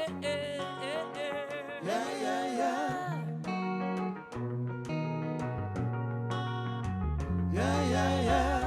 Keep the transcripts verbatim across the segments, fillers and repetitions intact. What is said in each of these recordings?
Yeah, yeah, yeah. Yeah, yeah, yeah.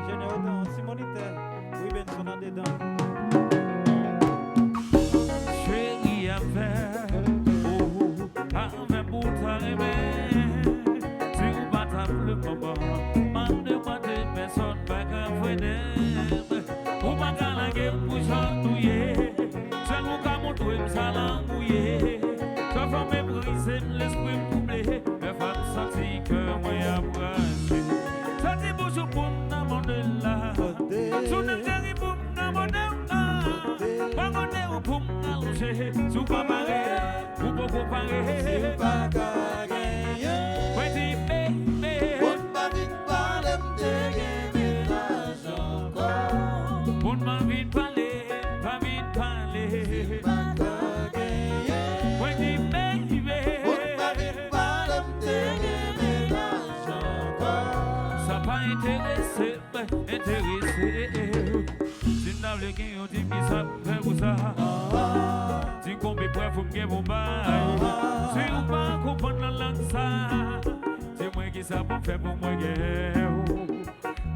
Ingénieur, autant, si moniteur. Oui, ben, son andedan. Cheri, afè, oh, avè m ou ta renmen. Si ou pa ta vle manman, m ap demande pèsonn pa ka frene m. Ou pa ka lage m pou jan nou ye. Sèl ou ka montre m sa lang ou ye. Sa fè m meprize m, lespri m twouble. Dèfwa m santi kè mwen ap kraze. Sa di bonjou pou m nan mond la. Tounen m cheri pou m nan mond la. Pa kote ou pou m alonje. Si w pa pare, ou poko pare. Si w pa ka genyen. Mwen di baby. Moun pa vin pale m te gen mennaj ankò. Moun pa vin pale, pa vin pale. Si m pa ka genyen. Mwen di baby. Moun pa vin pale m te gen mennaj ankò. Sa pa enterese m, enterese. Si m ta vle gen yon, di m kisa m fè pou sa. Di m konbyen pwèv pou m gen pou m bay. Si ou pa konprann nan lang sa, di mwen kisa pou m fè pou mwen gen ou.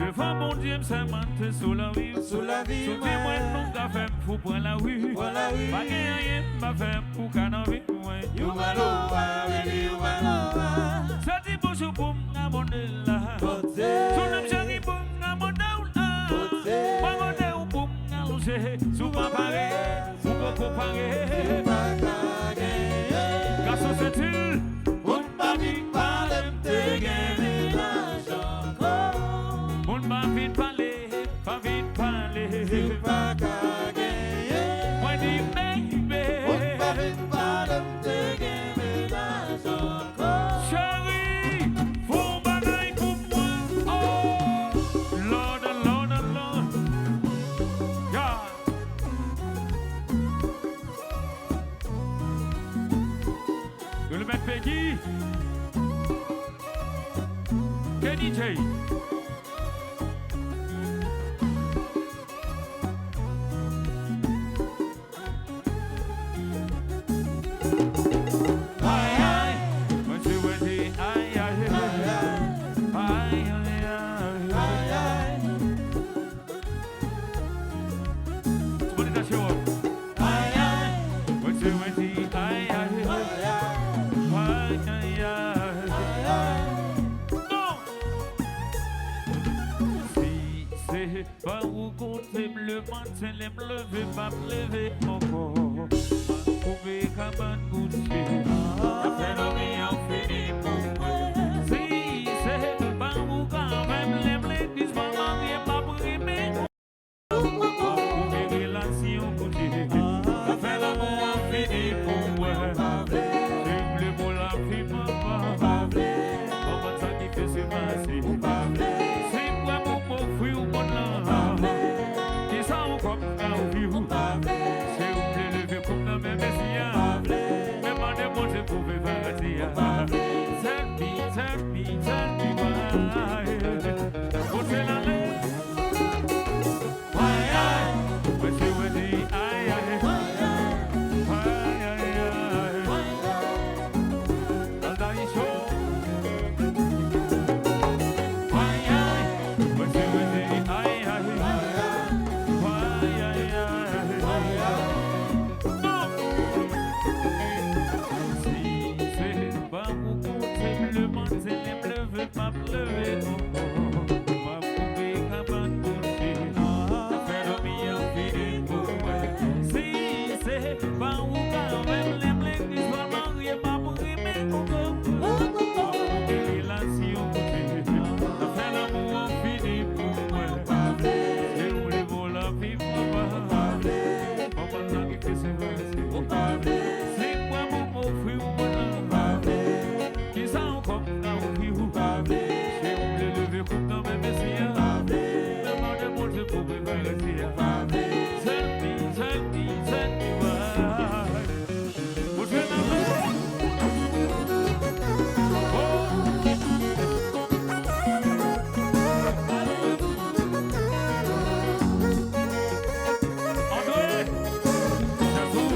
Devan Bondye, m sèmante sou lavi. Sou lavi, si w di mwen non, ka fè m fou pran lari. Pran lari. Pa gen anyen m pa fè pou ka nan vi mwen. You my lover, baby, you my lover. Sa di bonjou pou m nan mond la. Tounen m cheri pou m nan mond la. Pa kote ou pou m alonje. Si w pa pare, ou poko pare. Si w pa ka genyen. Gason se til. Moun pa vin pale m te gen mennaj ankò. Moun pa vin pale, pa vin pale. Si w pa ka genyen. Mwen di baby. Moun pa vin pale m te gen mennaj ankò. Cheri, fè yon bagay pou mwen. Oh, Lord, Lord, Lord. Yeah. Yo le mèt Peggy. Kenny J. Ay, ay. Mwen se, mwen se, ay, ay. Ay, ay, ay. Somebody dash yo up. Ay, ay. Wendy, Wendy, ay, ay. Ay, ay, ay. Bon. Si se pa ou kote m le maten, lè m leve, m ap leve ankò. M ap koupe kabann Gucci. Afè dòmi an fini pou mwen. Si se pa ou k avè m, lè m legliz, m al marye, m ap renmen. Koupe relasyon kote sa fè lanmou an fini pou mwen. Se vle pou lavi mwen pa vle. Konprann sa ki fè se pase. Si m kwè pou m ofri w mond lan, kisa ou kòm ka ofri w? Se ou vle leve koup nan men Mesi a. Men mande Bondye pou fè paradi a. Tell me, tell me, tell me why. Monte l ale. Ay, ay. Mwen se Wendy, ay, ay. Ay, ay, ay. Al Daisho. Ay, ay. Mwen se Wendy, ay, ay. Ay, ay, ay. Non. Si se pa pou kote m le maten, lè m leve, m ap leve ankò. M ap koupe kabann Gucci. Afè dòmi an fini pou mwen. Si se pa ou k avè m, lè m legliz, m al marye, m ap renmen ankò. M ap koupe relasyon kote sa fè lanmou an fini pou mwen. Se ou vle pou lavi mwen pa vle. Konprann sa ki fè se pase. Si m kwè pou m ofri w mond lan. Kisa ankò m ka ofri w? Se ou vle leve koup nan men Mesi a. Men mande Bondye pou prepare ti a. Sèl mi, sèl mi, sèl mi, why? Montre nan men. Oh. Andre, Chèzou.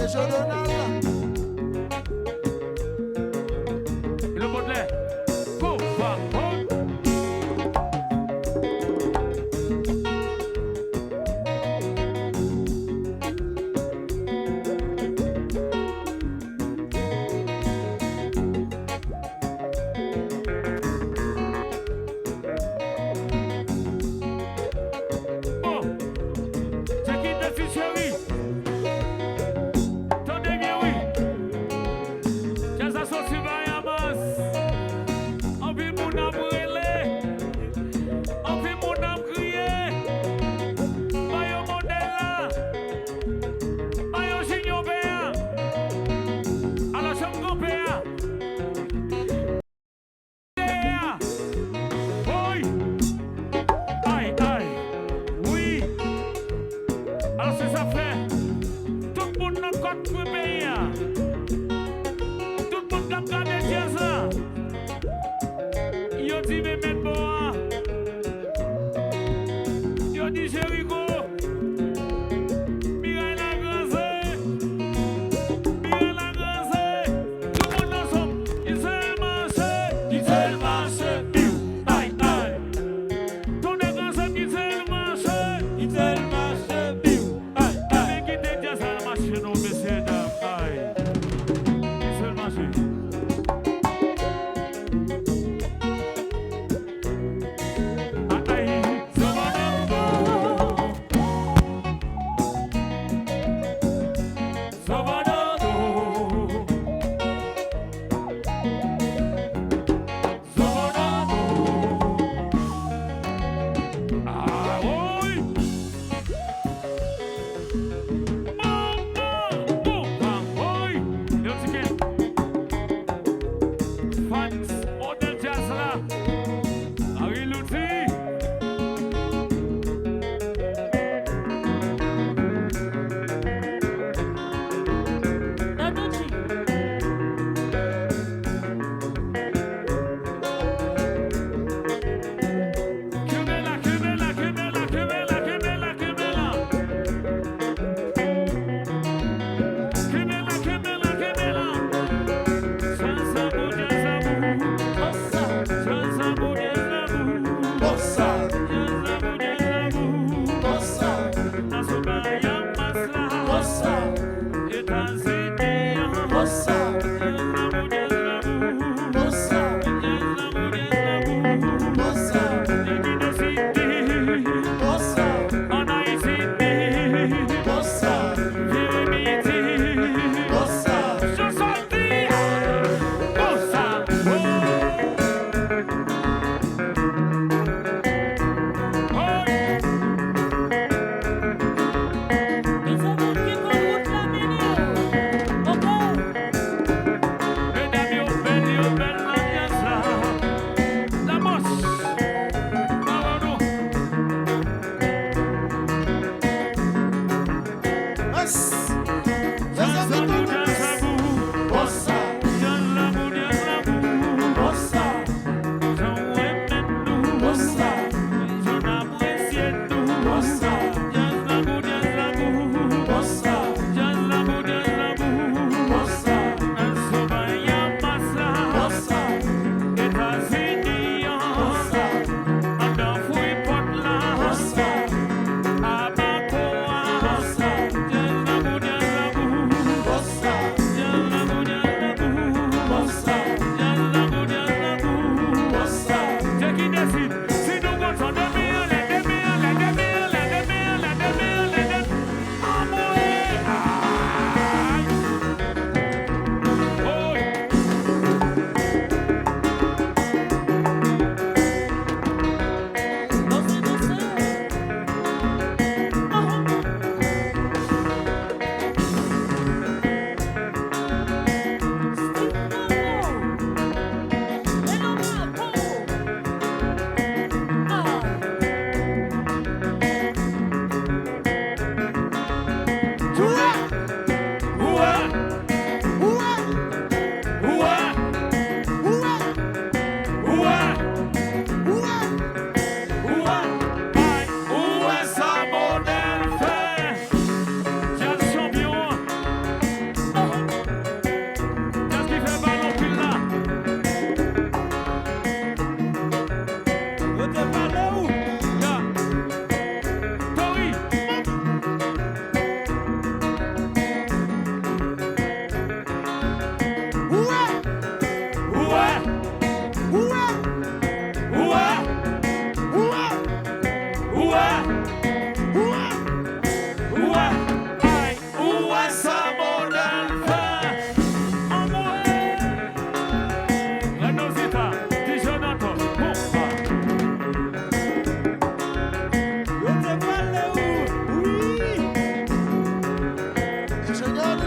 Jean Donald. Yon lòt lè. Go, va, go. Bon, se ki te fi cheri. Tande byen wi. Djaz la soti Bahamas. Anpil moun ap rele. Anpil moun ap kriye. Mayo Mandela. Mayo Junior Pè a. Alò, janm kanpe a. Woy! Ay, ay! Wi! Alò, se sa k fè. Tout moun nan kòt pou peyi a. Tout moun k ap gade djaz la. Yo di men mèt bò a. Yo di Jeriko. Miray la kraze. Miray la kraze. Tout moun ansanm. Izrayèl mache. Izrayèl mache. Piw. Ay, ay. Tonnè kraze m, Izrayèl mache. Izrayèl mache. Piw. Ay, ay. Men kite djaz la mache non, mesye dam. Ay. Izrayèl mache. Fans modèl djaz la. Harry Luti. Nanouchi. Kenbe la, kenbe la, kenbe la, kenbe la, kenbe la, kenbe la. Kenbe la, kenbe la, kenbe la. Sa, sa pou djaz la pou. Bossa. Sa, sa pou djaz la pou. Bossa. Sa, sa pou djaz la pou. Bossa. Naso Bahamas la. Bossa. Etazini an. Bossa. Sa, sa pou djaz la pou. Bossa. Sa, sa pou djaz la pou. Bossa. Ekide Siti. Bossa. An Ayiti. Bossa. Jeremi di. Bossa. Jan sa di a. Bossa. Oh. Oh. Gen se moun ki konn wout la, men yo. Oke.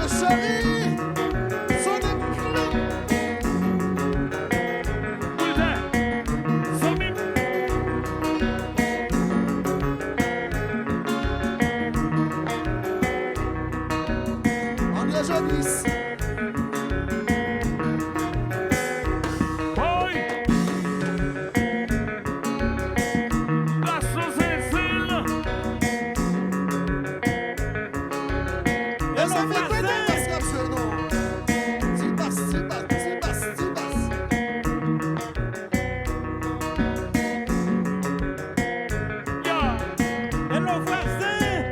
Cheri, sonnen klòt. Boultè, zanmi m. André Jonis. Woy! Gason Zenzèl. Mezanmi, kote bas k ap jwe non? Ti bas, ti bas, ti bas, ti bas. Yo, hello vwazen.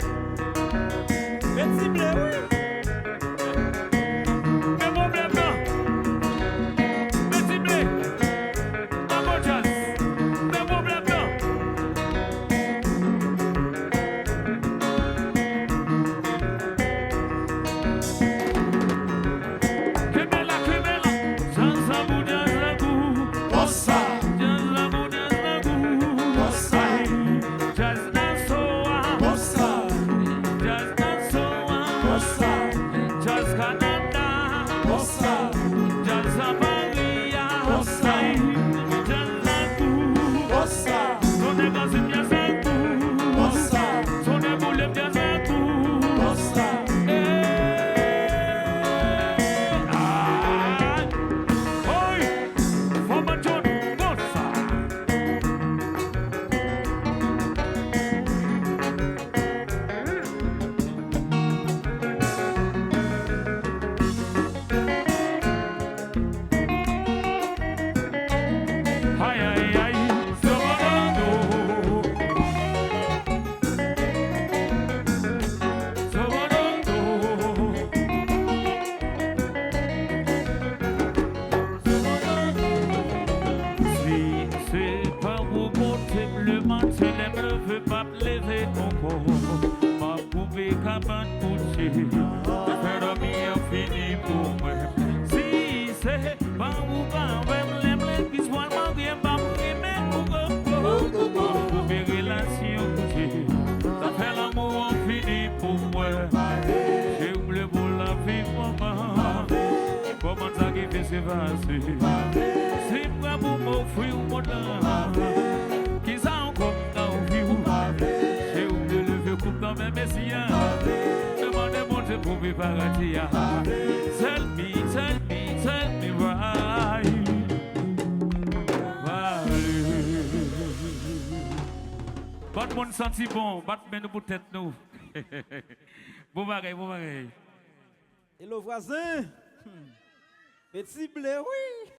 Meti ble wi. Men pwoblèm nan. Meti ble. Mago djaz. Men pwoblèm nan. Kenbe la, kenbe la. Djaz la pou djaz la pou. Bossa. Djaz la pou djaz la pou. Bossa. Djaz danso a. Bossa. Djaz danso a. Bossa. Djaz Kanada. Bossa. Djaz a Pari a. Bossa. Djaz la pou. Bossa. Sonnen kanzim djaz la pou. Bossa. Sonnen boulèm djaz la pou. Bossa. Ey. Ay. Oy. Fò bann jòn bossa. Ay, ay, ay, zobododo. Zobododo. Si se pa ou pote m lemann, se lè m leve m ap leve ankò. M ap koupe kabann koutje, zafè dòmi an fini pou mwen. Si se pa ou pa wè m lè m legliz pral marye, m ap renmen ou koko. M ap koupe relasyon koutje, zafè lanmou an fini pou mwen. Se ou m le pou lavi manman. Kòman sa ki fè se pase? Si m pran pou m ofri w mond lan, kisa ankò m ka ofri w? Se ou m te leve koup nan men Mesi a. Demande Bondye pou vi paradi a. Tell me, tell me, tell me why. Pale. Bat moun santi bon, bat men nou pou tèt nou. Bon bagay, bon bagay. Hello vwazen. Hmm. Meti ble wi.